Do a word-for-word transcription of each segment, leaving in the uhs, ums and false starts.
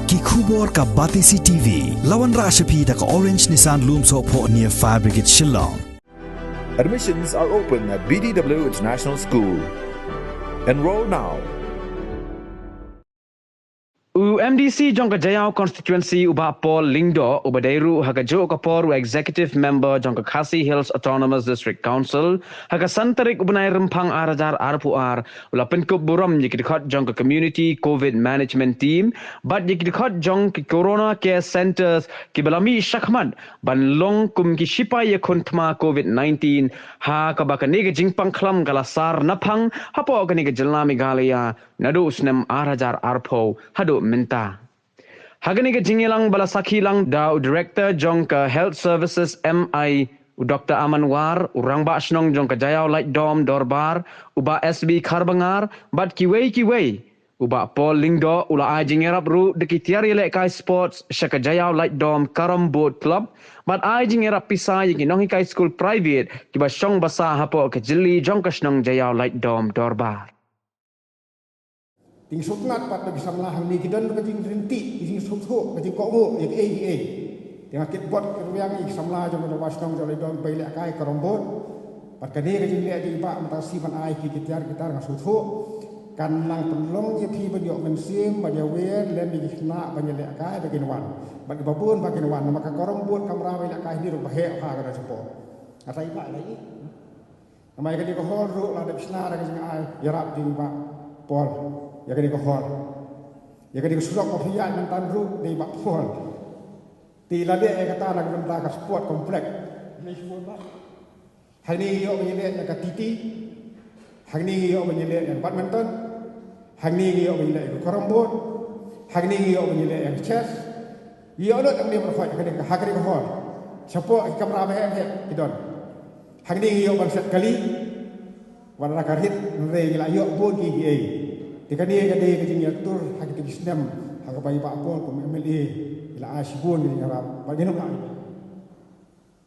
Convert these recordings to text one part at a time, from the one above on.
Ki khubor ka Batesi T V. La wanrah sha phi da ka Orange Nissan Lumsohphoh near Fire Brigade Shillong. Admissions are open at B D W International School. Enroll now. U M D C jong ka Jaïaw Constituency u Bah Paul Lyngdoh, uba dei ruh ha kajuh ka por u Executive Member jong ka Khasi Hills Autonomous District Council, ha ka san tarik u bnai Rymphang ar hajar arphew ar, u la pynkup burom ïa ki dkhot jong ka Community Covid Management Team bad ïa ki dkhot jong ki Corona Care Centres kiba la mih shakhmat ban long kum ki shipai ïakhun thma Covid nineteen, ha kaba kane ka jingpang khlam ka la sar naphang hapoh kane ka jylla Meghalaya naduh u snem ar hajar arphew haduh mynta. Ha kane ka jingïalang ba la sakhi lang da u Director jong ka Health Services M I, u Doctor Aman War, u Rangbah Shnong jong ka Jaïaw Laitdom Dorbar, u Bah S B Kharbangar bad kiwei kiwei, u Bah Paul Lyngdoh u la ai jingïarap ruh da ki tiar ïalehkai sports sha ka Jaïaw Laitdom Carrom Board Club bad ai jingïarap pisa ïa ki nonghikai skul private kiba shong basa hapoh ka jylli jong ka shnong Jaïaw Laitdom Dorbar. Te ngi sngewtynnat pat ba ki samla hangne ki don ka jingryntih, ka jingsngewthuh, ka jingkohnguh ïa kiei kiei. Te nga kitbok kitrwiang ïa ki samla jong ka Dorbar Shnong Jaïaw Laitdom ba ïalehkai Carrom Board. Bad kane ka jingleh jong i Bah mynta shi ban ai ki ki tiar ki tar nga sngewthuh kan nang pynlong ïa phi ban ïoh mynsiem, ban ïawer lem ïa ki khynnah ban ïalehkai ba kin wan. Bad kiba bun ba kin wan namar ka Carrom Board kamra ba ïalehkai hangne ruh ba heh ha ka da shapoh. Nga sa i Bah ïa i. Namar ïa kane ka hall ruh la dep shna da ka jingai ïarap jong i Bah Paul ïa kane ka hall. Ïa kane ka surok ba phi ïaid mynta ruh dei i Bah Paul. Te la leh ïa kata na ka bynta ka sport complex. Hangne ngi ïoh ban ïaleh ïa ka T T. Hangne ngi ïoh ban ïaleh ïa ka badminton. Hangne ngi ïoh ban ïaleh ïa ka carrom board. Hangne ngi ïoh ban ïaleh ïa ka chess. Ngi ïoh lut hangne baroh ha kane ka, ha kane ka hall. Shapoh ki kamra ba heh heh ki don. Hangne ngi ïoh ban set kali. Wat la ka rit hynrei ngi la ïoh bun kiei kiei. Te kane ka dei ka jingïatur ha kita ki snem ha kaba i Bah Paul kum M L A i la ai shibun ka jingïarap. Bad ngin ym lah.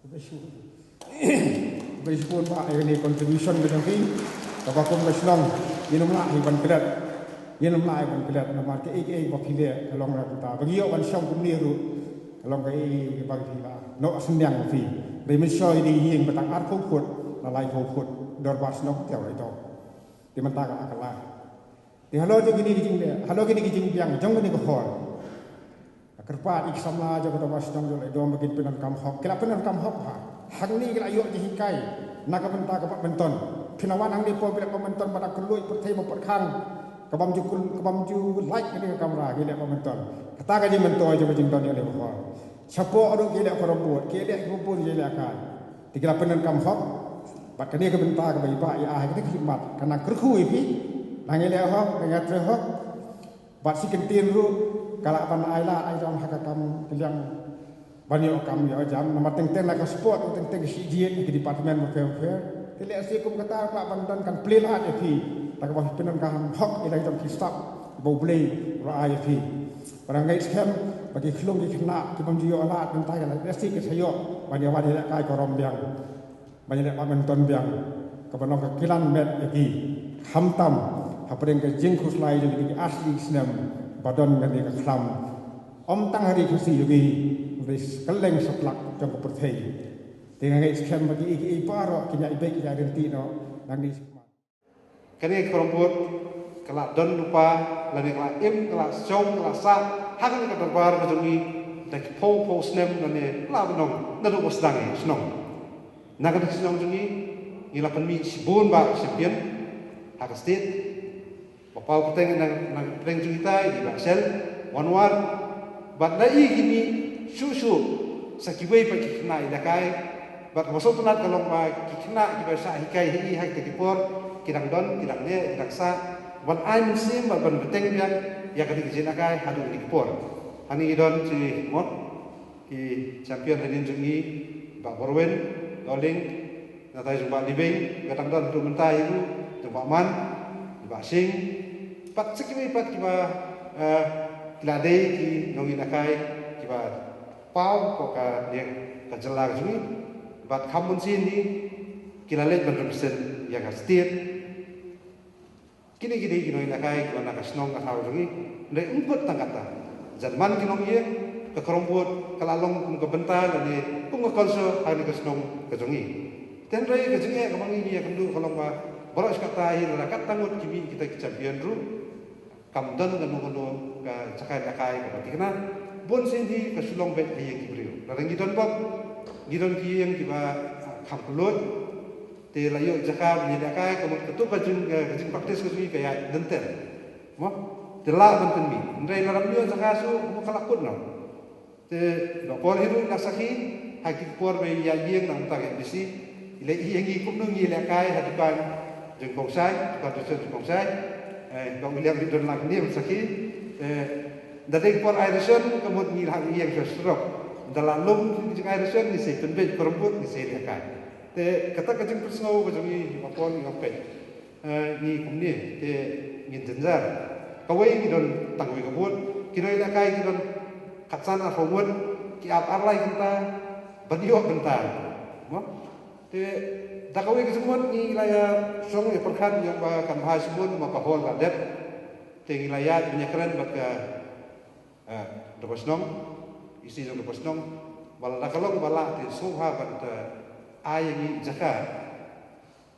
Khublei shibun. Khublei shibun Bah ïa kane ka contribution ka jong phi. Kaba kum ka shnong ngin ym lah hi ban klet. Ngin ym lah hi ban klet namar kiei kiei ba phi leh ka long na ka bynta ba ngi ïoh ban shong kumne ruh. Ka long kaei kaba phi lah noh synñiang ba phi. Hynrei mynshuwa ïa kane ka ïing ba tang arphew phut na laiphew phut dorbar shnong Jaïaw Laitdom. Te mynta ka la kylla. Te halor jong kine ki jingleh, halor kine ki jingbiang jong kane ka hall. Nga kyrpad ïa ki samla jong ka dorbar shnong Jaïaw Laitdom ba kin pyndonkam hok. Ki la pyndonkam hok ha. Hangne ki la ïoh jinghikai na ka bynta ka badminton. Phin wan hangne por ba leh badminton ba dang kylluid pyrthei ba pyrkhang. Ka bym ju kul, ka bym ju lait kane ka kamra ki leh badminton. Kata ka jingmyntoi jong ka jingdon ïa kane ka hall. Shapoh ruh ki leh carrom board, ki leh ki bun ki leh kai. Te ki la pyndonkam hok. Bad kane ka bynta kaba i Bah i ai ha kane ka khidmat ka nang kyrkhu ïa phi. Nang ïaleh hok, nang ïatrei hok. Bad shi kyntien ruh ka lah ban ai lad ai jam ha ka kam ka liang ban ïoh kam ïoh jam namar teng teng na ka sport teng teng ka shi jied ka department bapher bapher. Te lehse kum kata ka lah ban don kan plie lad ïa phi. Ta kaba phi pyndonkam hok ïa la jong ki step ba U Blei u la ai ïa phi. Ba nga ngeit skhem ba ki khyllung ki khynnah ki bym ju ïoh lad mynta ki la lehse ki sa ïoh ban ïa wan ïalehkai carrom biang. Ban ïaleh badminton biang kaba long ka kilan met ïa ki. Khamtam hapdeng ka jingkhuslai jong ki ar sngi snem ba don kane ka khlam. Ym tang ha ri Khasi jong ngi hynrei kylleng satlak jong ka pyrthei. Te nga ngeit skhem ba kiei kiei baroh kin ïai beit kin ïai ryntih noh nangne shakhmat. Kane ka carrom board ka la don lypa lane ka la im ka la shong ka la sah ha kane ka dorbar ka jong ngi da ki phew phew snem lane la ban ong naduh ba sdang ïa ka shnong. Na kane ka shnong jong ngi ngi la pynmih shibun bah champion ha ka state. Ba paw pateng na na pdeng jong kita i Bah Shel Wanwar bad la i ki mih shuh shuh sa kiwei pat ki khynnah ïalehkai. Bad kaba sngewtynnat ka long ba ki khynnah kiba shah hikai hi ha kita ki por ki dang don ki dang leh ki dang sah ban ai mynsiem bad ban bteng biang ïa kata ka jingïalehkai haduh kine ki por. Hangne ngi don shi mo ki champion hadien jong ngi Bah Borwin Doling, natai jong Bah Libing, ka dang don haduh mynta hi ruh jong Bah Man, Bah Shing, bad sa kiwei pat kiba eh, ki la dei ki nongïalehkai kiba paw ko ka ne ka jylla ka jong ngi bad kham bun sien hi ki la leit ban represent ïa ka state. Kine ki dei ki nongïalehkai kiba na ka shnong ka thaw jong ngi. Hynrei ym kut tang kata. Janman ki nongïing, ka Karambud ka la long kum ka bynta lane kum ka culture ha kane ka shnong ka jong ngi. Te hynrei ka jingeh kaba ngi ïakynduh ka long ba baroh shi katta hi lada katno ngut ki mih kita ki champion ruh, kam don kano kano ka jaka lehkai kaba thikna. Bun sien hi ka shu long beit ha ïing ki briew. Lada ngi don bok, ngi don ki ïing kiba, ah, kham kylluid. Te la ïoh jaka ban ïalehkai, ka mut katu ka jing, eh, ka jingpractice ka jong ngi ka ïaid lynter. Mo? Te lah ban pynmih. Hynrei lada ym ïoh jaka shuh, mo, ka la kut noh. Te Bah Paul hi ruh la sakhi ha ki por ba ïa ïing na mynta ka M D C. I leh ïa ngi kumno ngi lehkai ha dukan jong Kongshai, dukan ration jong Kongshai. Eh, Bah William Ridon lang ni sakhi. Eh, da dei por ai ration ka mut ngi la ha ïing sha surok. Da la lum jong ai ration ngi sei pynbeit, Karambud ngi sei lehkai. Te kata ka jingpynsngew ka jong ngi Bah Paul ngi ong peit. Eh, ngi kumne, te ngin jynjar. Kawei ngi don tang kawei ka booth, ki nongïalehkai ki don khatsan arphew ngut, ki ap ar lai kynta, ban ïoh kynta. Mo? Te da kawei ka jingmut ngi la ïa shong ïa pyrkhat ïa ba kan bha shibun, ma ka hall ka dep. Te ngi la ïa ban ïakren bad ka, eh, Dorbar Shnong, E C jong Dorbar Shnong, ba lada ka long ba lah te sngewbha ban, eh, ai ïa ngi jaka.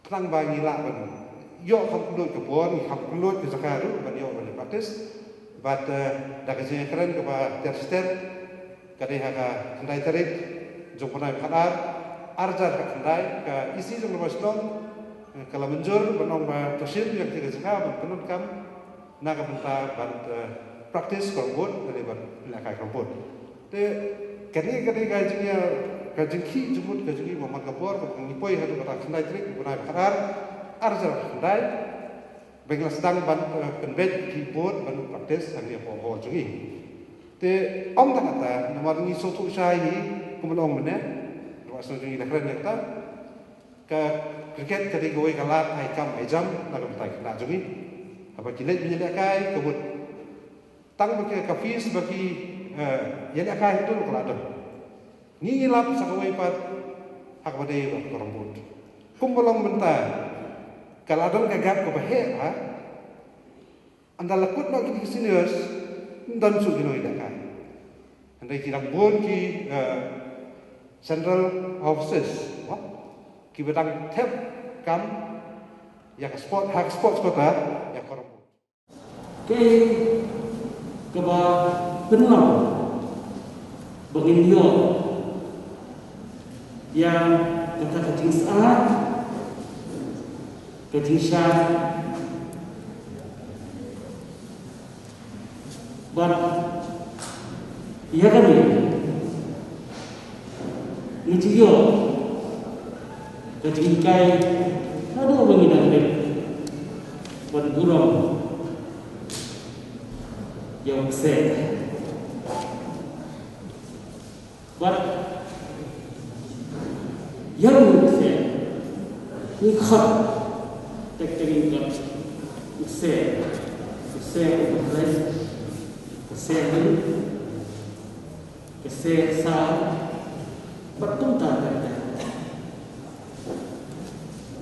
Khnang ba ngi lah ban ïoh kham kylluid ka bor, ngi kham kylluid ka jaka ruh ban ïoh ban practice. Bad, eh, da ka jingïakren kaba ter ter, ka dei ha ka khyndai tarik jong u bnai ba khatar, ar hajar khatkhyndai, ka E C jong Dorbar Shnong, eh, ka la mynjur ban ong ba to shim ïa kata ka jaka ban pyndonkam na ka bynta ban, eh, practice Karambud, lane ban lehkai Karambud. Te kane ka dei ka jingïa, ka jingkhih jingmut ka jong ngi ba man ka por kaba ngi poi haduh kata khyndai tarik u bnai ba khatar, ar hajar khatkhyndai, ba ngi la sdang ban, eh, pynbeit ki booth ban practice hangne hapoh hall jong ngi. Te ym tang kata, namar ngi sngewthuh shai hi, kumba la ong mynne, Dorbar Shnong jong ngi la kren ïa kata. Ka cricket ka dei kawei ka lad ai kam ai jam na ka bynta ki khynnah jong ngi. Haba ki leit ban ïalehkai, ka mut tang ba ki, ka fees ba ki, eh, ïalehkai haduh ka la don. Ngi ngi lap sa kawei pat ha kaba dei ba Karambud. Kumba long mynta ka la don ka gap kaba heh bha. Ynda la kut noh kine ki seniors, ym don shuh ki nongïalehkai. Hynrei ki dang bun ki, eh, central offices, mo, kiba dang thep kam ïa ka sport, ha ka sports quota ïa Karambud. Kaei kaba pynlong ba ngin ïoh ïa kata ka jingsngewsih, ka jingshai. Bad ïa kane ngi ju ïoh ka jinghikai naduh ba ngi dang rit ban burom ïa u kseh. Bad ïa u kseh, ngi khot, tek tek ngi khot u kseh, u kseh u Blei, u kseh u, u kseh sa, bad kumta ter ter.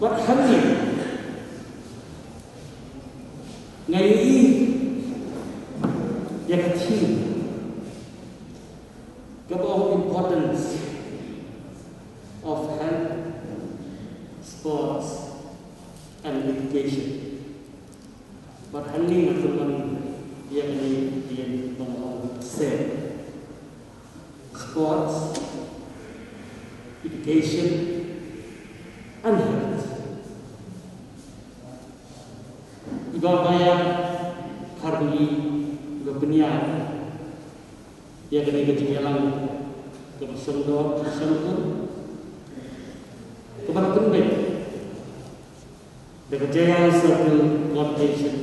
Bad hangne nga ïohi ïa ka theme kaba ong importance of health, sports and education. Bad hangne nga kynmaw ïa kane ka ktien ba ong kseh, sports, education and health. I Bah Maya Kharbuli iba pynïaid ïa kane ka jingïalang kaba sngewdon, kaba sngewdon, kaba la pynbeit da ka Jaiaw Circle Coordination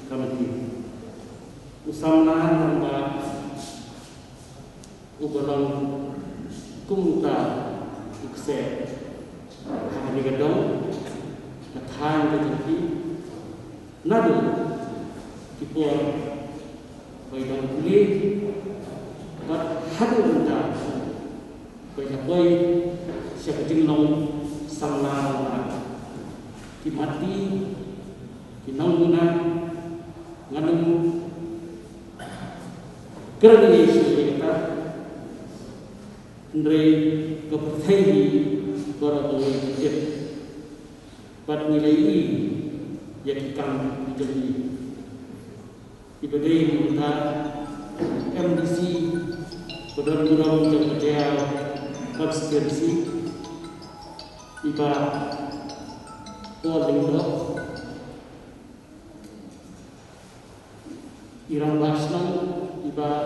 Committee. U samla rangbah uba long kum uta u kseh ha kane ka dong, ka thaiñ ka jong ki, naduh ki por ba i dang pule bad haduh mynta ba i la poi sha ka jinglong samla rangbah. Ki matti, ki nongduna, ngan ym Kren ïa shu ïa kata. Hynrei ka pyrthei hi baroh kawei ka tip. Bad ngi la ïohi ïa ki kam ki jong ngi. Iba dei mynta M D C ba don burom jong ka Jaïaw constituency, i Bah Paul Lyngdoh, i rangbah shnong i Bah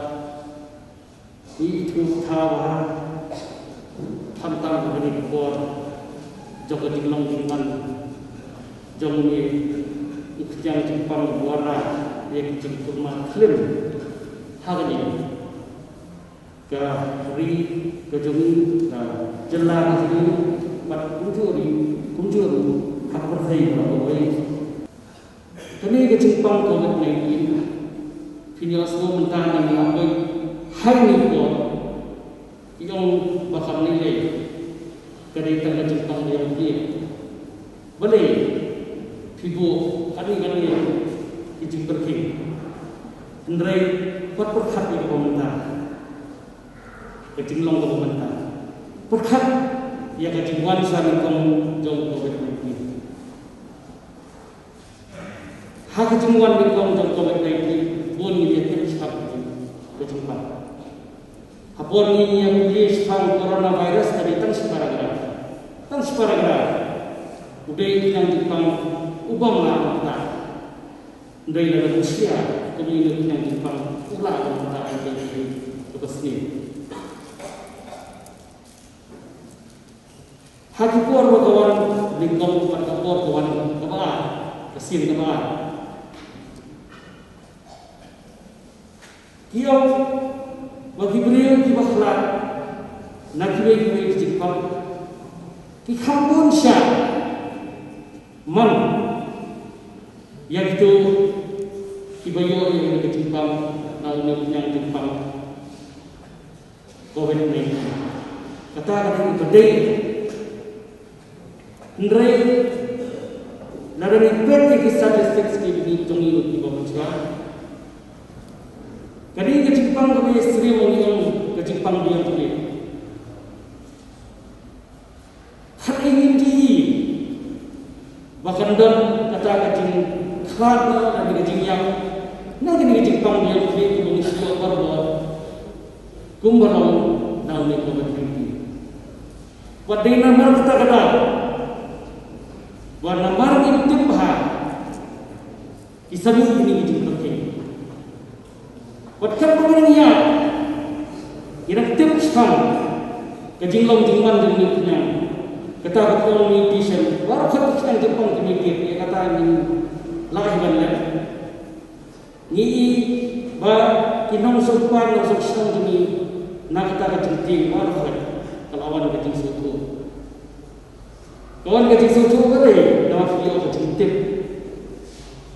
Ithuh Thawa, khamtam ha kane ka por jong ka jinglong jingman jong une u khñiang jingpang ba wanrah ïa ka jingkulmar khlem ha kane ka ri ka jong ngi, ka jylla ka jong ngi, bad kumjuh ruh, kumjuh ruh ha ka pyrthei baroh kawei. Kane ka jingpang Covid nineteen, phin ïohsngew mynta ngi ïa poi ha kane ka por, ki ong ba kam lei lei, ka dei tang ka jingpang ba ïong phi. Balei phi buh kane kane ki jingpyrkhing? Hynrei wat pyrkhat ïa kaba mynta, ka jinglong kaba mynta. Pyrkhat ïa ka jingwan sha nyngkong jong Covid nineteen. Ha ka jingwan nyngkong jong Covid nineteen, bun ngi ïa tip shaphang ka jingpang. Ha por ngi ïa pule shaphang coronavirus ka dei tang shi paragraph. Tang shi paragraph. U dei u khñiang jingpang u bym lah ban ktah. Hynrei lada ngi sngewsih, kum une u khñiang jingpang u lah ban ktah ïa ka ri kaba sniew. Ha ki por ba ka wan nyngkong bad ka por ka wan kaba ar, ka sien kaba ar, ki ong ba ki briew kiba khlad na kiwei kiwei ki jingpang ki kham bun shai man ïa kito kiba ïoh ïa kane ka jingpang na une u khñiang jingpang Covid nineteen. Kata ka dei ka dei. Hynrei lada ngi peit ïa ki statistics ki ngi jong ngi ki ba mynta, ka dei ka jingpang kaba ïa syriem ong ïa ka jingpang biang kaba. Khat ïa ngi ki ba kan don kata ka jingkhlad na ka jingïap na kane ka jingpang biang kaba ngi shu ïoh barabor kumba long na une u Covid nineteen. Wat dei namar kata kata, wat namar ngim tip bha ki sani kine ki jingpyrkhing. Wat kat ba ngi ïa ngi dang tip shaphang ka jinglong jingman jong une u khñiang. Kata ba ka ong mutation, baroh kat ka khñiang jingpang ka mutate, ïa kata ngin lah ban leh. Ngi i ba ki nongshong kpa nongshong shnong jong ngi na kata ka jingtieng baroh ka la wan ka jingsngewthuh. Ka wan ka jingsngewthuh ka dei namar phi ïoh ka jingtip.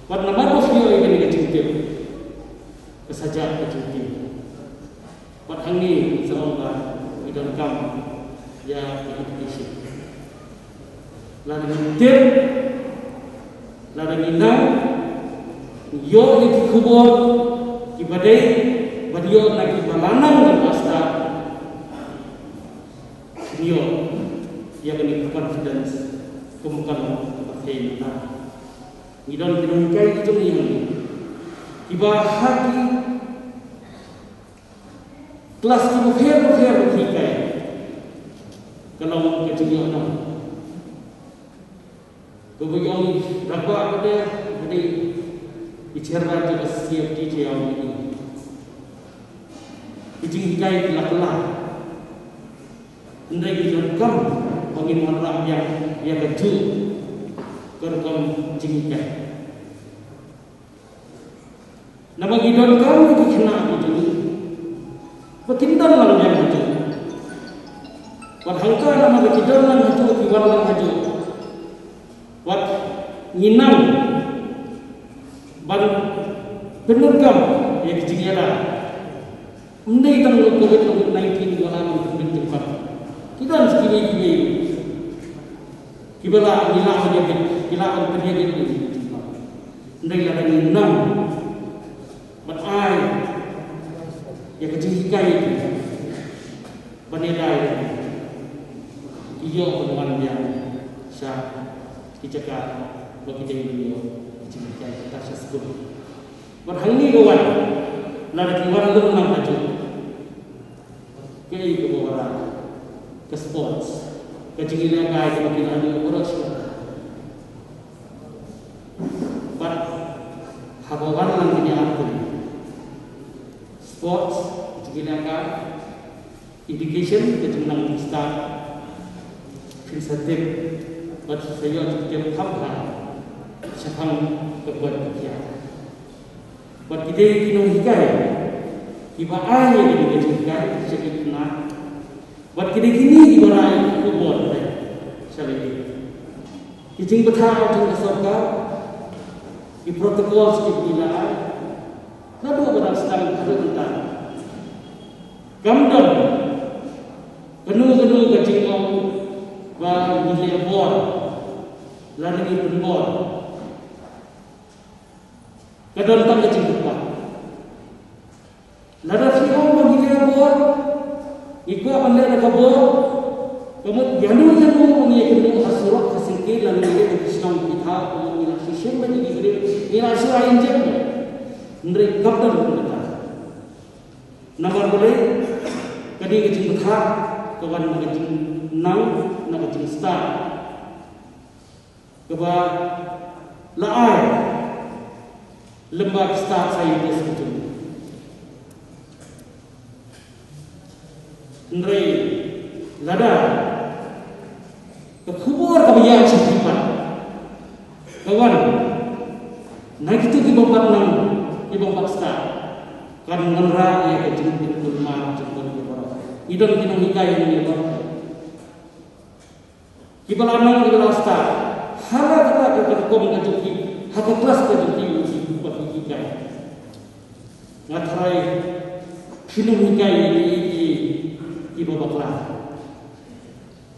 Wat namar ba phi ïoh ïa kane ka jingtip, ka sa jah ka jingtieng. Wat hangne ngi sa ong ba ngi donkam ïa ka education. Lada ngi tip, lada ngi nang ïoh ïa ki khubor kiba dei, ban ïoh na kiba la nang ban stad, ngi ïoh ïa kane ka confidence kum ka long kaba thei mynta. Ngi don ki nonghikai ki jong ngi hangne kiba ha ki klas kiba pher bapher ba ki hikai. Ka long ka jingïohnong. Kaba ïoh ngi rangbah kane, kane i chairman jong ka C F D te ïa ngi. Ki jinghikai ki la kylla. Hynrei ngi donkam ba ngin wanrah biang ïa kajuh ka rukom jinghikai. Namar ngi donkam ïa ki khynnah ki jong ngi ba kin don lang biang hajuh. Wat hangta namar ki don lang hajuh, ki wan lang hajuh, wat ngi nang ban pyndonkam ïa ki jingïada. Ym dei tang u Covid, Covid nineteen ba la ban pynbeit jingpang. Ki don sa kiwei kiwei kiba la, ki la ban ïabit, ki la ban pynïabit ïa ki jingpang. Ym dei, lada ngi nang ban ai ïa ka jinghikai ïa ki ban ïada ïa ki, ki ïoh ban wan biang sha ki jaka ba ki dei ban ïoh ka jinghikai, kata sha skul. Bad hangne ka wan, lada ki wan lum lang ha jong ka, ïa ka ba wanrah ka sports, ka jingïalehkai kaba ki la ïoh baroh shi katta. Bad haba wan lang kine artylli, sports, ka jingïalehkai, education, ka jingnang jingstad, phin sa tip bad sa ïoh jingtip kham bha shaphang ka koit ka khiah. Bad ki dei ki nonghikai kiba ai ïa kine ki jinghikai sha ki khynnah. Bad ki dei kine kiba rai khubor sha lade. Ki jingbthah jong ka sorkar, ki protocols kiba ki la ai, naduh ba dang sdang haduh mynta, kam don kano kano ka jingong ba ngi leh bor lane ngi pynbor. Ka don tang ka jingkyrpad. Lada phi ong ba ngi leh bor, ngi kwah ban leh da ka bor, ka mut ïano ïano ba ngi ïakynduh ha surok ha syngkien lane ngi leh da ki shnong ki thaw, ka mut ngi la shu shim beit ïa ki briew, ngi la shu ai injek beit. Hynrei kam don kata. Namar balei? Ka dei ka jingbthah ka wan na ka jingnang, na ka jingstad kaba la ai lem bad ki stad scientist ki jong ngi. Hynrei lada ka khubor kaba ïaid sha phi pat ka wan na kito ki bym pat nang, ki bym pat stad, kan wanrah ïa ka jingpynkulmar jong ki baroh. Ngi don ki nonghikai hangne baroh kiba la nang, kiba la stad ha la kata ka rukom ka jong ki, ha ka klas ka jong ki, ki ba ki hikai. Nga tharai phin ym hikai ïa ki, ki, kiba bakla.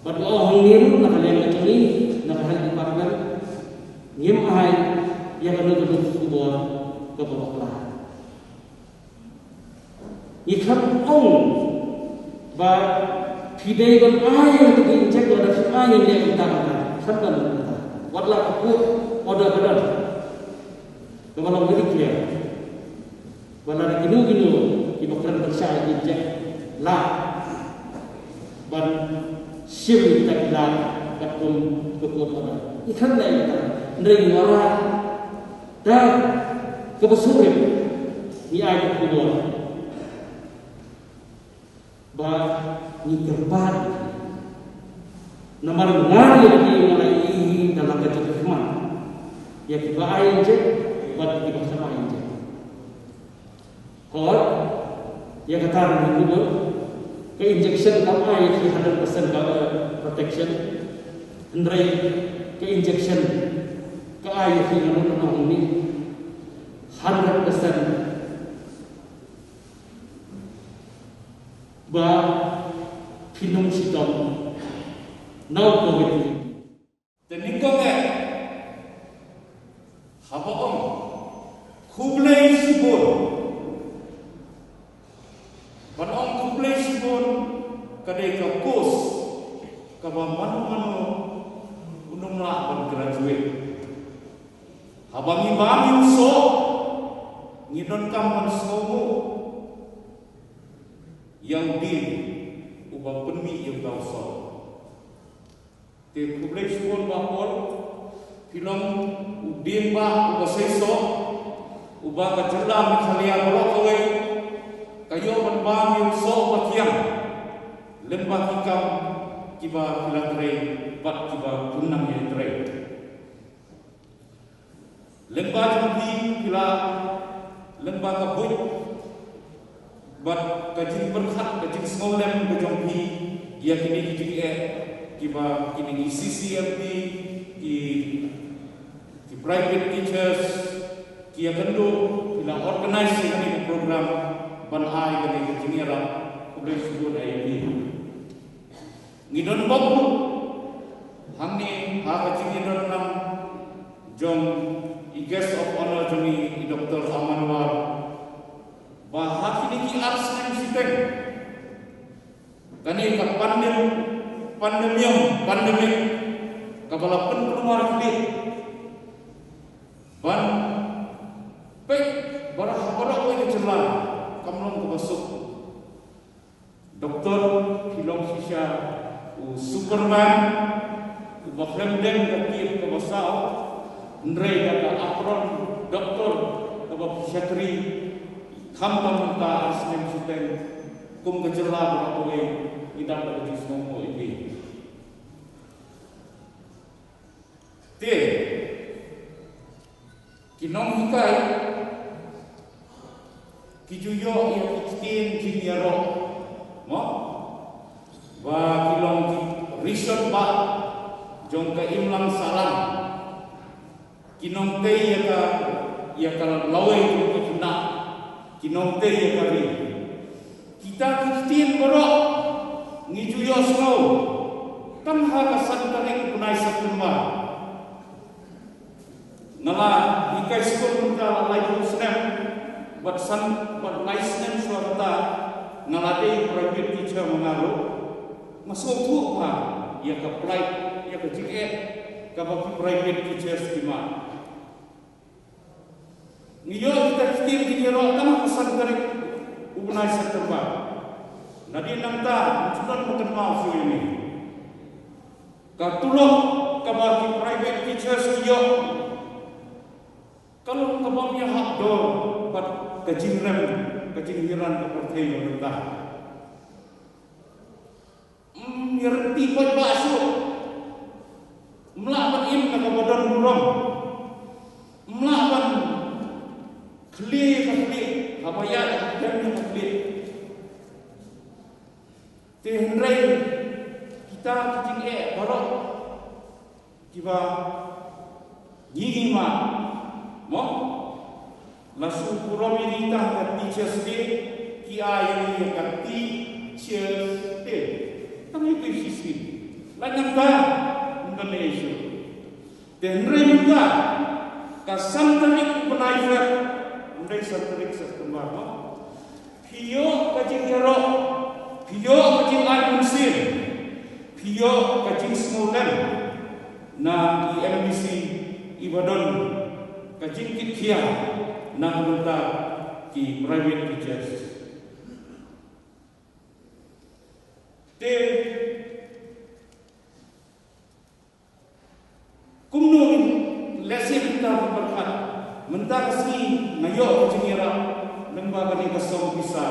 Bad ba ong hangne ruh na ka liang ka jong ngi, na ka health department, ngim ai ïa kano kano ka khubor kaba bakla. Ngi khlem ong ba phi dei ban ai ïa kito ki injek lada phi ai, ngin leh kumta kumta. Khlem don kumta. Wat la ka court order ka don, kaba long very clear ba lada kino kino kiba kren ban shah ïa ki injek, lah ban shim kita ki lad katkum ka court order. Ngi khlem leh kumta. Hynrei ngi wanrah da kaba sngewrit, ngi ai ka khubor ba ngi kyrpad. Namar nga ïa ki, nga la ïohi da la ka jingkhmat ïa kiba ai injek bad kiba khlem ai injek. Hooid, ïa kata ngi kynmaw, ka injection kam ai ïa ki hundred percent ka, eh, protection. Hynrei ka injection ka ai ïa ki, nga ong hangne, hundred percent ba phin ym shitom na u covid nineteen. Te nyngkong eh, haba ong khublei shibun, ban ong khublei shibun ka dei ka course kaba mano mano un ym lah ban graduate. Haba ngi bam ïa u soh, ngi donkam ban sngewnguh ïa u dieng uba pynmih ïa uta u soh. Te khublei shibun Bah Paul, phi long u diengphna uba seisoh, uba ka jylla Meghalaya baroh kawei ka ïoh ban bam ïa u soh ba kiang lyngba ki kam kiba phi la trei bad kiba phi nang ïa trei. Lyngba jong phi, phi la, lyngba ka buit bad ka jingpyrkhat, ka jingsngewlem ka jong phi ïa kine ki jingeh kiba kine ki C C M P, ki, ki private teachers ki ïakynduh, phi la organize ïa kane ka program ban ai kane ka jingïarap. Khublei shibun ïa phi. Ngi don bok ruh hangne ha ka jingïadon lang jong i guest of honor jong ngi, i Doctor Amanwar, Ba ha kine ki ar snem shiteng, kane ka pandem, pandemium, pandemic, kaba la pynkulmar khlieh ban peit ba ha baroh kawei ka jylla kam long kaba suk. Doktor, phi long shisha u Superman uba khlem dem ka kit kaba saw, hynrei da ka apron doktor kaba phi shakri, khamtam mynta ar snem shiteng, kum ka jylla baroh kawei ngi dap da ka jingsngewnguh ïa phi. Te ki nonghikai ki ju ïoh ïa ki ktien jingïaroh, mo, ba ki long ki rishot ba jong ka imlang sahlang. Ki nongtei ïa ka, ïa ka lawei jong ka khynnah, ki nongtei ïa ka ri. Kita ki ktien baroh ngi ju ïohsngew tang ha ka san tarik u bnai September. Nga la hikai skul mynta la laiphew snem, bad san, bad lai snem shuwa kata nga la dei private teacher ma nga ruh. Nga sngewthuh bha ïa ka plight, ïa ka jingeh kaba ki private teachers ki mad. Ngi ïoh kita ki ktien jingïaroh tang ha ka san tarik u bnai September. Nadien nangta ngi ju don ba kynmaw shuh ïa ngi. Ka tulop kaba ki private teachers ki ïoh ka long kaba ym ïahap dor bad ka jingrem, ka jinghiran ka pyrthei mynta. Ym ïarynti paidbah shuh. Ym lah ban im na kaba don burom. Ym lah ban khlieh ka khlieh, haba ïaid ha ka khlieh. Te hynrei kita ki jingeh baroh kiba ngi ngi mad, mo? La shu burom ïa ngi tang ka Teachers' Day, ki ai ïa ngi ka Teachers' Day. Tang ïa ka shisien. La nangta ym don ei shuh. Te hynrei mynta ka san tarik u bnai Feb, hynrei san tarik September, mo? Phi ïoh ka jingïaroh, phi ïoh ka jingai mynsiem, phi ïoh ka jingsngewlem na ki M D C iba don ka jingkitkhia na ka bynta ki private teachers. Te kumno ngin lehse mynta ka pyrkhat, mynta ka sngi nga ïoh ka jingïarap lyngba kane ka song pisa.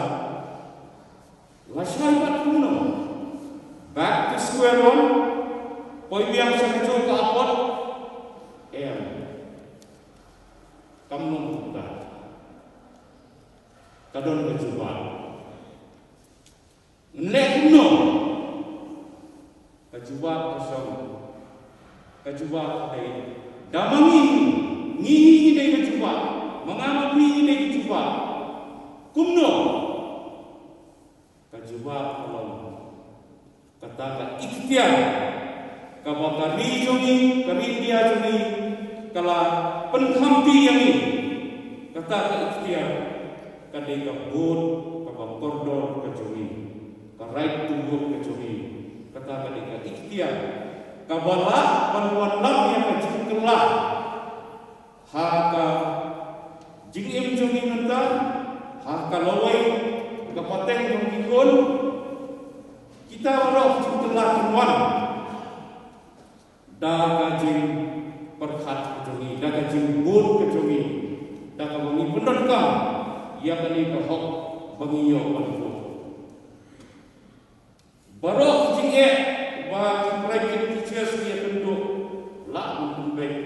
Lashai pat kumno? Back to square one? Poi biang sha kajuh ka apot? Em. Kam long kumta. Ka don ka jubab. Nleh kumno? Ka jubab ka shong. Ka jubab ka dei, da ma ngi, ngi ngi dei ka jubab. Ma nga ma phi ngi dei ka jubab. Kumno? Ka jubab ka long, kata ka ikhtiar kaba ka ri jong ngi, ka ri India jong ngi ka la pynkhamti ïa ngi. Kata ka ikhtiar ka dei ka vote kaba kordor ka jong ngi, ka right to vote ka jong ngi. Kata ka dei ka ikhtiar kaba lah ban wanlam ïa ka jingkylla ha ka jingim jong ngi mynta, ha ka lawei ka pateng jong ngi khun. Kita baroh jingkylla kin wan da ka jingpyrkhat ka jong ngi, da ka jingvote ka jong ngi, da kaba ngi pyndonkam ïa kane ka hok ba ngi ïoh ban vote. Baroh ki jingeh ba ki private teachers ki ïakynduh lah ban pynbeit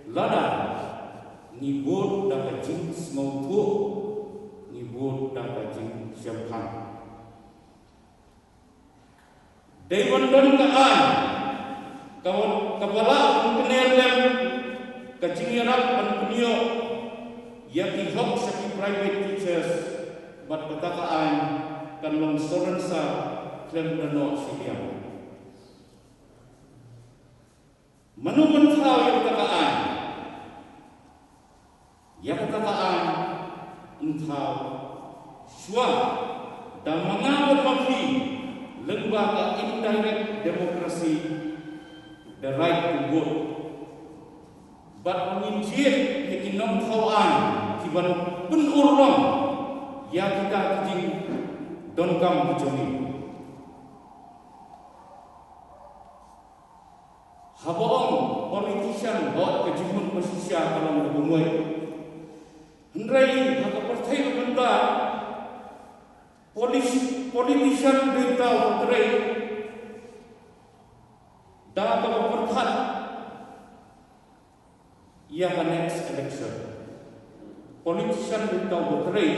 lada ngi bud da ka jingsngewthuh, ngi bud da ka jingshemphang. Dei ban don ka aiñ kaba, kaba lah ban kner lem ka jingïarap ban pynïoh ïa ki hok sha ki private teachers, bad kata ka aiñ kan long sor nsa khlem da noh shiliang. Mano ban thaw ïa kata ka aiñ? Ïa kata ka aiñ yn thaw da ma nga bad ma phi lyngba ka indirect democracy, the right to vote. Bad ba ngin jied ïa ki nongthaw aiñ kiban pynurlong ïa kita ki jingdonkam ki jong ngi. Haba ong politician, hooid ka jingmut ba shisha ka long kaba nguid. Hynrei ha ka pyrthei ba mynta, polis-, politician dei tang ba trei da kaba pyrkhat ïa ka next election. Politician dei tang ba trei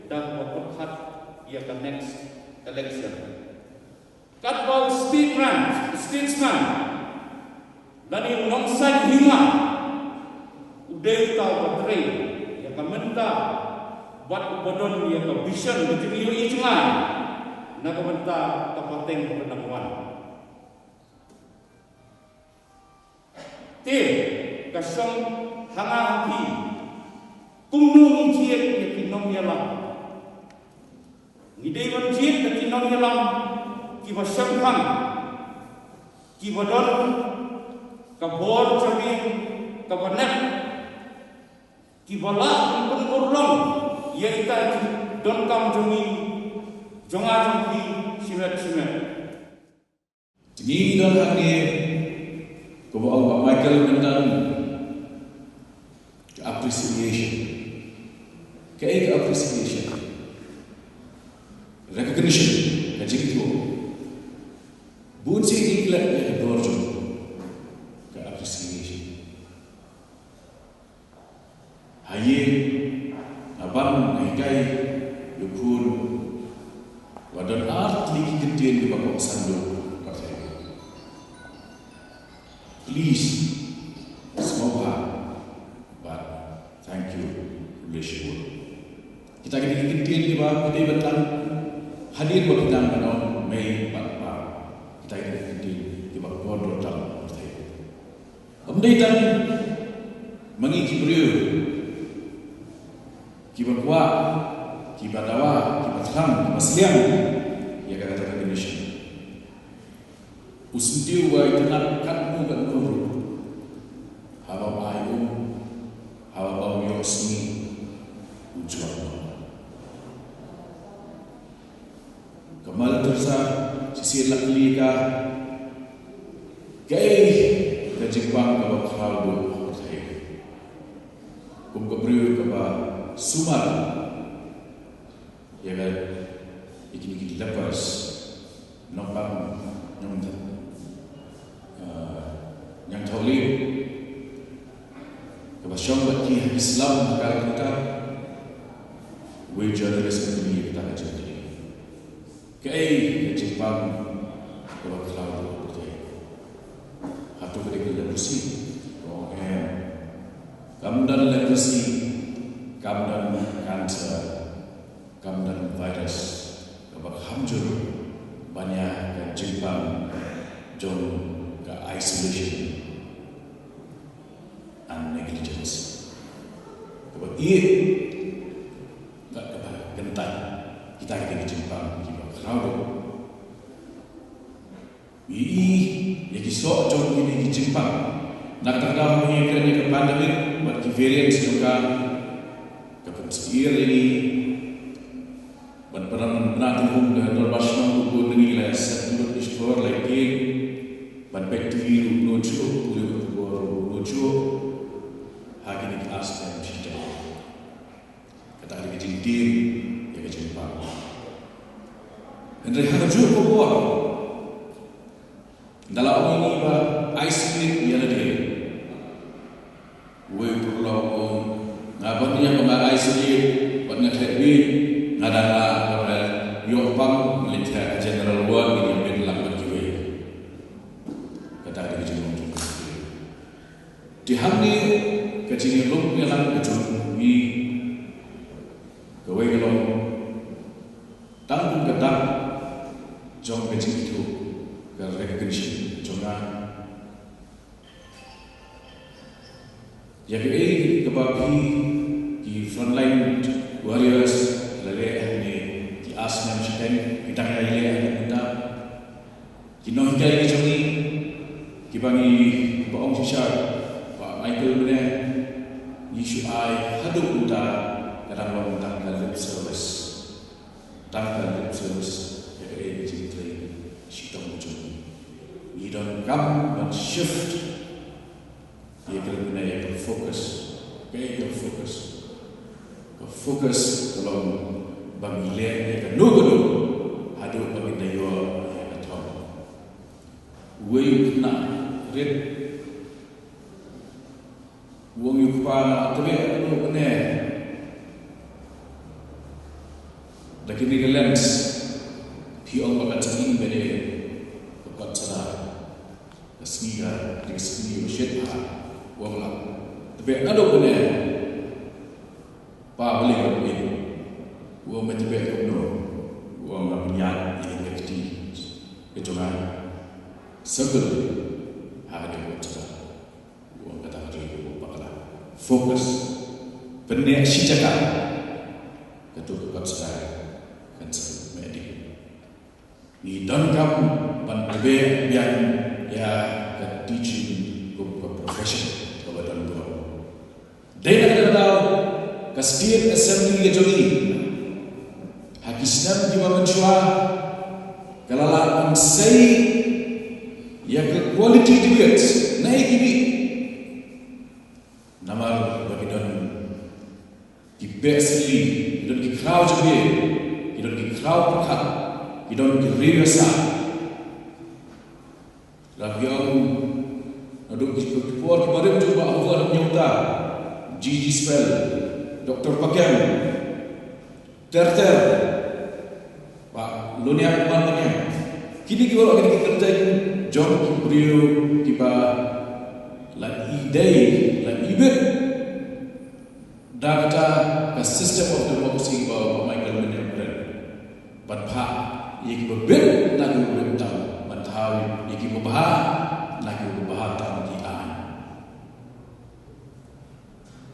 da kaba pyrkhat ïa ka next election. Katba u statesman, statesman lane u nongsaiñ hima u dei uta uba trei ïa ka mynta bad uba don ïa ka vision, ka jingïohi jong nga na ka bynta ka pateng kaba dang wan. Te ka shong ha nga ha phi kumno ngin jied ïa ki nongïalam. Ngi dei ban jied ïa ki nongïalam kiba shemphang, kiba don ka bor jong ngi kaba nep, kiba lah ban pynurlong ïa kita ki jingdonkam jong ngi, jong nga jong phi shimet shimet. Te ngi don hangne, kumba ong Bah Michael mynta, ka appreciation. Kaei ka appreciation? Recognition, ka jingithuh. Bun sien ki klet ïa ka dor jong ka appreciation. Ha ïing, ha ban, ha hikai ïa u khun, wat don ar tylli ki kyntien kiba kongsan lut. Please, sngewbha bad thank you, khublei shibun. Kita ki dei ki kyntien kiba phi dei ban tang hadien ba phi dang ban ong mei bad pa. Kita ki dei ki kyntien kiba kordor tam. Ym dei tang ma ngi ki briew kiba kwah, kiba dawa, kiba thrang, kiba sliang ïa kata ka recognition. U syntiew uba itynnad katno katno ruh, haba u ai um, haba u ïohsngi, u juak noh. Ka Mother Teresa, shisien la kylli ïa ka, kaei ka jingpang kaba khraw duh ha pyrthei? Kum ka briew kaba sumar ïa ka, ïa kine ki lepers, nongpang, nong, ah, ñiangthaw lieh, kaba shong bad ki ha ki slum ha Calcutta. Uwei u journalist u kylli ïa kata ka jingkylli. Kaei ka jingpang kaba khraw duh ha pyrthei? Hato ka dei ka leprosy? Ka ong em. Kam don leprosy, kam don cancer, kam don virus kaba kham jur ban ïa ka jingpang jong ka isolation and negligence. Kaba ïeit bad kaba kyntait, kita ki dei ki jingpang kiba khraw duh. Ïohi ïa ki soh jong kine ki jingpang. Na kata ka daw, hangne kren ïa ka pandemic bad ki variants jong ka, ka pynsheptieng ïa ngi ban pynrem, ban pynrem tyngkhung. Ka dorbar shnong ka bun na ngi la set lut ki shkor, la ïeng ban peit T V ruh kumno shuh, pule ka khubor ruh kumno shuh ha kine ki ar snem shitai. Kata ka dei ka jingtieng ïa ka jingpang. Hynrei ha kajuh ka por, ynda la ong ïa ngi ba isolate ïa lade, uwei u paralok u ong, nga ban ïa ba nga isolate bad nga khleh bieit, nga dang lah ban ïoh pang, nga leit ha ka general ward, ngin ïa mih lang bad kiwei. Kata ka dei ka jinglong jong ka. Te hangne ka jingïalum ïalang ka jong ngi, kawei ka long tang kum ka dak jong ka jingithuh, ka recognition jong nga ïa kaei kaba phi ki frontline warriors la leh hangne snem shiteng, kita ki ïa leh ha mynta. Ki nonghikai ki jong ngi, kiba ngi, kiba ong shisha, Bah Michael mynne, ngi shu ai haduh mynta ka dang long tang ka lip service. Tang ka lip service ïa kaei ka jingtrei shitom ka jong ngi. Ngi donkam ban shift ïa ka lane ïa ka focus. Kaei ka focus? Ka focus ka long ba ngi leh ïa kano kano haduh ba ngin da ïoh ïa ka thong. Uwei u khynnah rit u ong ïa u kpa, tebe kano kane da kine ki lens phi ong ba kan sa ïeng bad ïa ka kot sdang. Ka sngi ka, ka sngi ka shit ha, u ong la. Tebe kano kane, pa, balei ka pynïaid? U ong, me tebe kumno? U ong, nga pynïaid ïa ka kti ka jong nga, circle ha ka dei ka jaka. U ong, kata ka dei ka bakla. Focus. Pynïaid shi jaka. Kato ka kot sdang kan sa meh dih. Ngi donkam ban tebe biang ïa ka teaching kum ka profession kaba don burom. Dei na kata ka daw ka State Assembly ka jong ngi ha ki snem kiba mynshuwa ka la lah ban sei ïa ka quality debate na ïa ki bit. Namar ba ki don ki beh sili, ki don ki khraw jong ki, ki don ki khraw pyrkhat, ki don ki riewsah. Lada ki ong naduh ki por kiba rim jong Bah Hoover Nyota, G G Spell, Doctor Pakem, Ter ter. Bah Loniang Marloniang. Kine ki baroh kine ki kyrteng jong ki briew kiba la i dei, la i bit da kata ka system of democracy ba u Michael Mann u kren. Ban phah ïa kiba bit na kiba bit tam, ban thaw ïa kiba bha na kiba bha tam ki aiñ.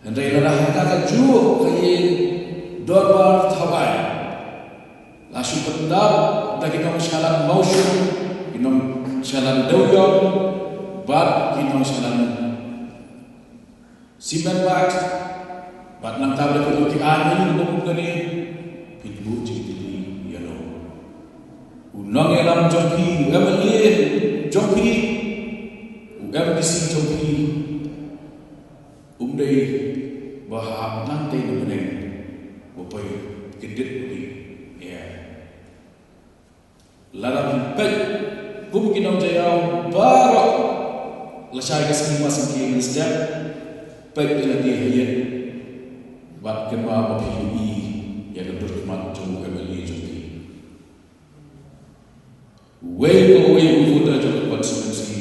Hynrei lada ha kata kajuh ka ïing dorbar thaw aiñ la shu pyndap da ki nongshalan mawshun, ki nongshalan dewiong bad ki nongshalan cement bad, bad nangta ba ki aiñ ïa u bym kane, phin buh jingkylli ïa u nongïalam jong phi, u M L A jong phi, u M D C jong phi. Um dei ba hap nangtei na bneng ba poi kyndit u dei. Ïa, lada phi peit kum ki nongjaïaw baroh lashai ka sngi Mass Syngkien mynstep, peit ïa lade ha ïing bad kynmaw ba phi ïohi ïa ka dur khmat jong u M L A jong phi. Uwei pa uwei u voter jong ka constituency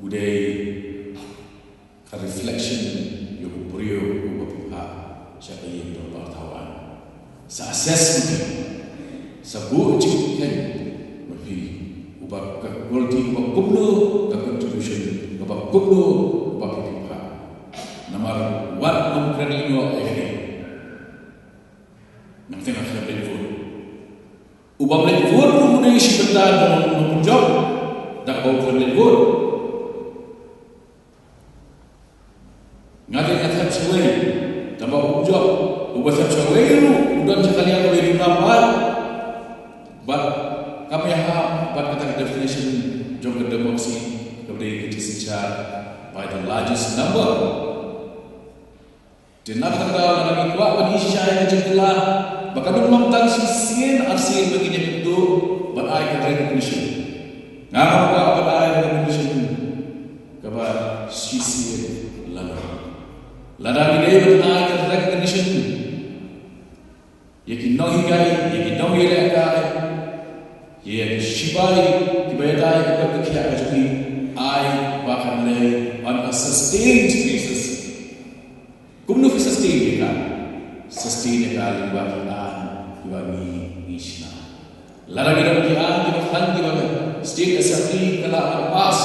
u dei ka reflection ïa u briew uba phi phah sha ka ïing dorbar thaw aiñ. Sa assess ma phi, sa buh jingkylli ma phi, uba ka quality uba kumno, ka contribution kaba kumno uba phi phah. Namar wat ngam kren lyngngoh ïa kane. Nangta nga khlem leit vote. Uba leit vote ruh u dei shi bynta jong u nongpynjop da kaba u khlem leit vote. Nga dei nga thep shawei tang ba u jop. Uba thep shawei ruh u don sha ka liang kaba u duna pat. Bad kam ïahap bad kata ka definition jong ka democracy kaba dei ka jingsynshar by the largest number. Te na kata ka daw lada ngi kwah ban ïa shisha ïa ka jingkylla ba kan ym long tang shisien arsien ba ngin ïakynduh ban ai ka recognition. Nga kwah ban ai recognition kaba shisien lano. Lada ngi dei ban ai ka recognition ïa ki nonghikai, ïa ki nongïalehkai, ïa ki shipai kiba ïadei ka kot ka khiah ka jong ngi, ai ba kan leh on a sustained basis. Kumno phi sustain ïa ka? Sustain ïa ka lyngba ki aiñ kiba ngi, ngi shna. Lada ngi don ki aiñ kiba khlaiñ kiba ka State Assembly ka lah ban pass,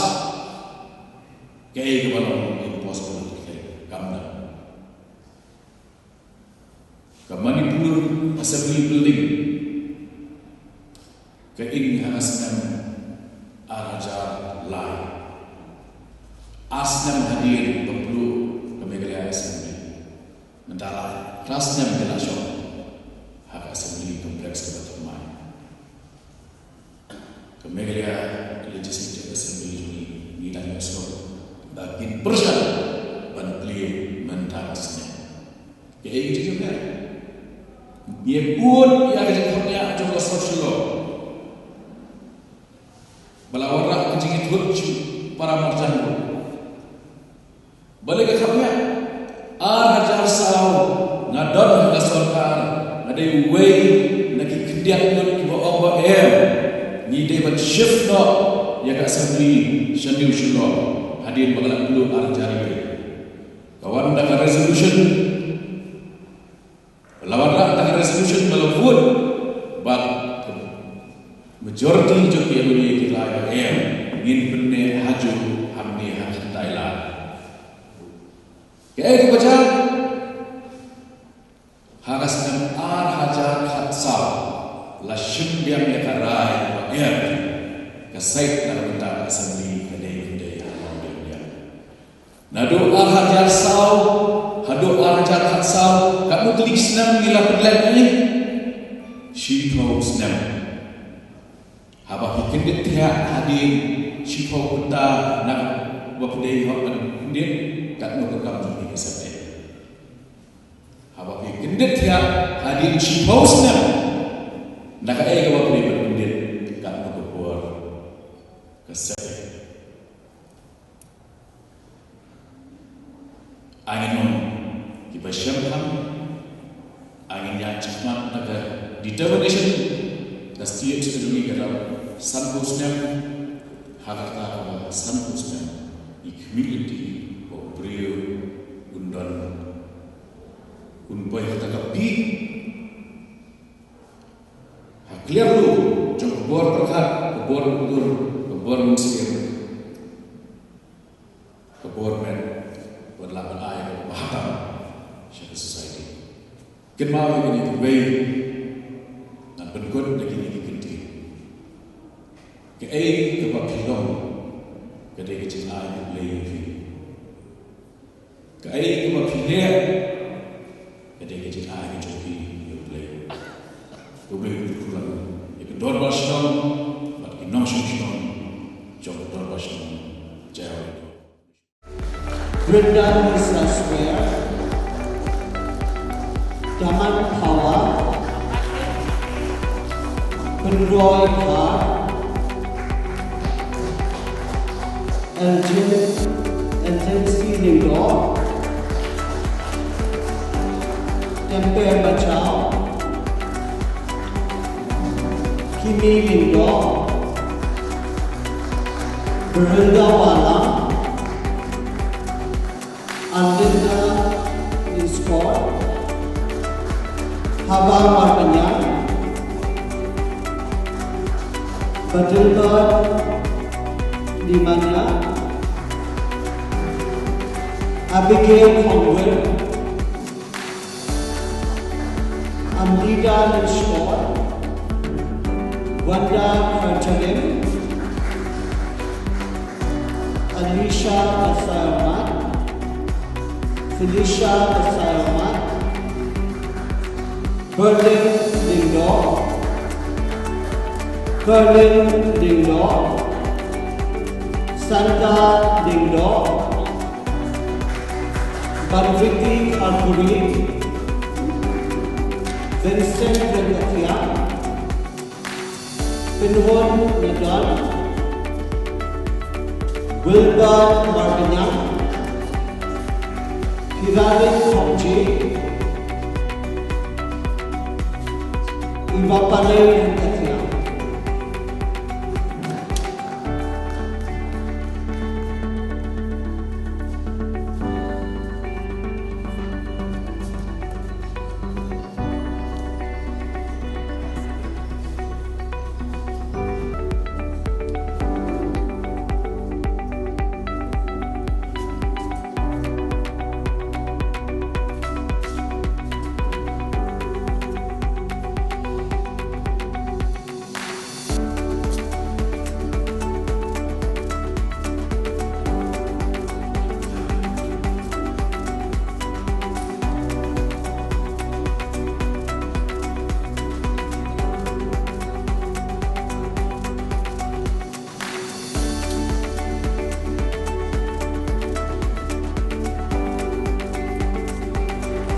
kaei kaba long impossible to fail? Kam don. Ka Manipur Assembly Building Ka ing ha ka snem ar hajar lai. Ar snem hadien ba pluh ka Meghalaya Assembly. Mynta la phra snem ka la shong ha ka Assembly Complex kaba thymmai. Ka Meghalaya Legislative Assembly jong ngi, ngi dang ïohsngew ba kin pyrshang ban plie mynta ka snem. Kaei ka jingkyrmen? Ïa bud ïa ka jingkhapngiah jong ka sor Shillong ba la wanrah ka jingïathuh sha para marjan ruh. Balei ka khapngiah? Ar hajar saw nga don ha ka sorkar, nga dei uwei na ki khyndiat ngut kiba ong ba em, ngi dei ban shift noh ïa ka assembly sha New Shillong hadien ba ka la pluh ar hajar wei. Ka wan da ka resolution, la wanrah da ka resolution ba la vote bad majority jong ki M L A ki la ong ba em, ngin pynneh hajuh hangne ha Khyndai Lad. Kaei kaba jia? Ha ka snem ar hajar khatsaw la shim biang ïa ka rai ba em, ka seat na ka bynta ka assembly ka dei, ka dei ha Mawdiangdiang. Naduh ar hajar saw haduh ar hajar khatsaw, katno tylli ki snem ngi la pynleit ne? Shiphew snem. Haba phi kyndit thiah hadien shiphew kynta na ba phi dei hok ban kyndit, katno ka kam jong phi ka sep eh? Haba phi kyndit thiah hadien shiphew snem na kaei kaba phi dei ban kyndit, katno ka por ka sep eh? Ai ngi long kiba shem kham, ai ngi ïaid shakhmat na ka determination. Ka state ka jong ngi ka dap sanphew snem. Ha kata kaba sanphew snem, i khmih lynti ba u briew un don, un poi ha kata ka pith ha kliar lu jong ka bor pyrkhat, ka bor mynder, ka bor mynsiem, ka bor met, bad lah ban ai kaba bha tam sha ka society. Kynmaw ïa kine kiwei, ngan pynkut da kine ki kyntien. Kaei kaba phi long, ka dei ka jingai U Blei ïa phi. Kaei kaba phi leh, ka dei ka jingai ka jong phi ïa U Blei. U Blei un kyrkhu lang ïa ka dorbar shnong bad ki nongshong shnong jong ka dorbar shnong Jaïaw. Brinda Misa Square, Daman Pawa, Pynroi Kha, Elgin, Elgin C Lyngdoh, Temper Bachau, Kimi Lyngdoh, Brinda Wala, Arlinda Lyngskor, Haba Marbaniang, Badilbert Limania, Abigail Khongwir, Amrita Lyngskor, Wanda Kharchalim, Alicia Basaiawmoit, Felicia Basaiawmoit, Berlin Lyngdoh, Berlin Lyngdoh, Santa Lyngdoh, Banriti Kharkuri, Vincent Ryngkathiang, Pynhun Nadon, Wilbert Marbaniang, Pirarit Khongji, Ivapalei Ryngkathiang.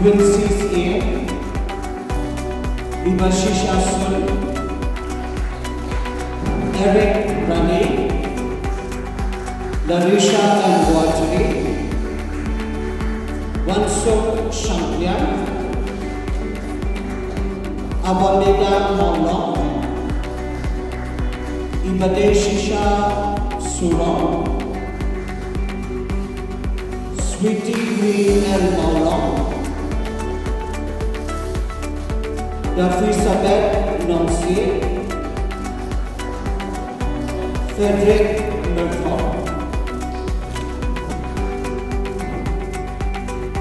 Lucy Syiem, Ibashisha Sun, Eric Rani, Larisha M Watri, Wansuk Shangpliang, Abameda Mawlong, Ibadeshisha Surong, Sweetie Wi L Mawlong, Dafisabeth Nongsi, Frederick Myrthok,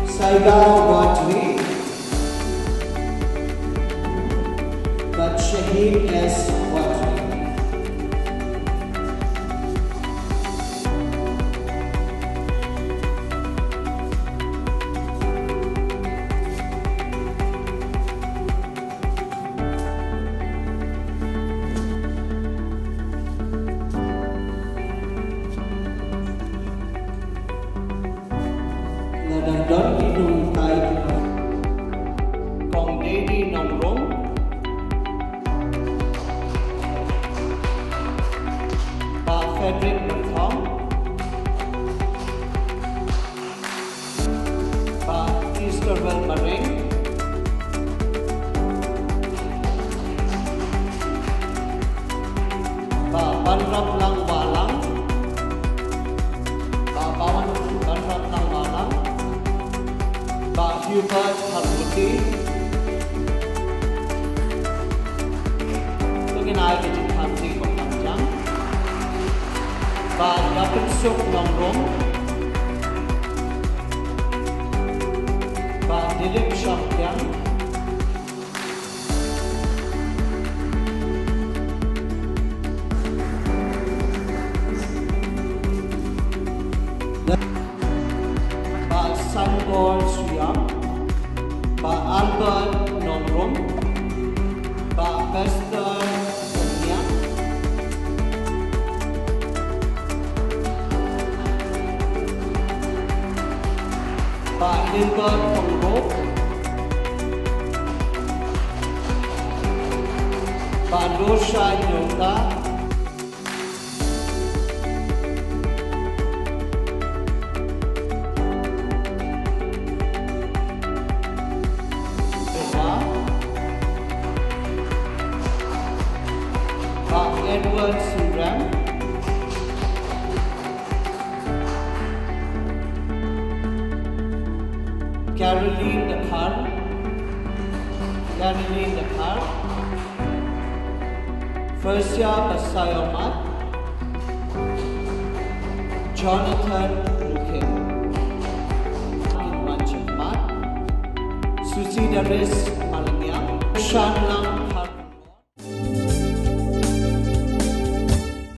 Saiga Watri, bad Shahid S Watri. Lada don ki nonghikai kiba, Kong Dedi Nongrum, Bah Frederick Myrthok, Bah Easterwell Mareng, Bah Banraplang Wahlang, Bah Bawan Banraplang Wahlang, Bah Hubert Harmuti. To ngin ai ka jingkyrpad ba kham jam. Bah Yapensuk Nongrum, Bah Dilip Shangpliang, Bah Sanbor Suiam, Bah Albert Nongrum, Bah Pastor Daniel, Bah Hilbert Pangrup, Bah Dosha Nyota, Bah Edward Surem, Caroline Dkhar, Caroline Dkhar, Fersia Basaiawmat, Jonathan Lukhin, Manchakmat, Susie Darius Malngiang, Shanlang